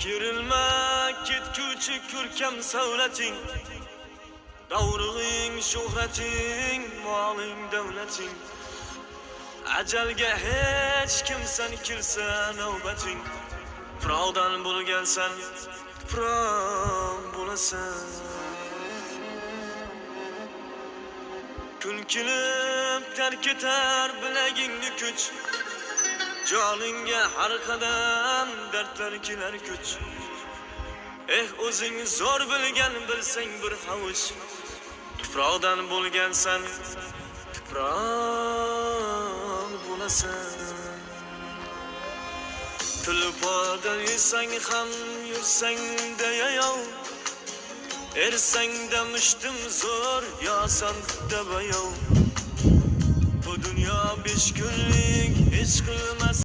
Kerilma ketguvchi ko'rkam savlating. Davrig'ing, shuhrating, moling, davlating. Ajalga hech kimsan kelsa navbating. Tuproqdan bo'lgansan, tuproq bo'lasan. Kun kelib tark etar bilagingni kuch. Joningga har qadam dardlar kelar kuch. Eh, o'zing zo'r bilgan bilsang bir havuch. Tuproqdan bo'lgansan, tuproq bo'lasan. Tulporda yesang ham yursang da yayov. Ersang-da mushtim zo'r, yosan-da bayov. Bu dunyo 5 kunlik, hech qilmas.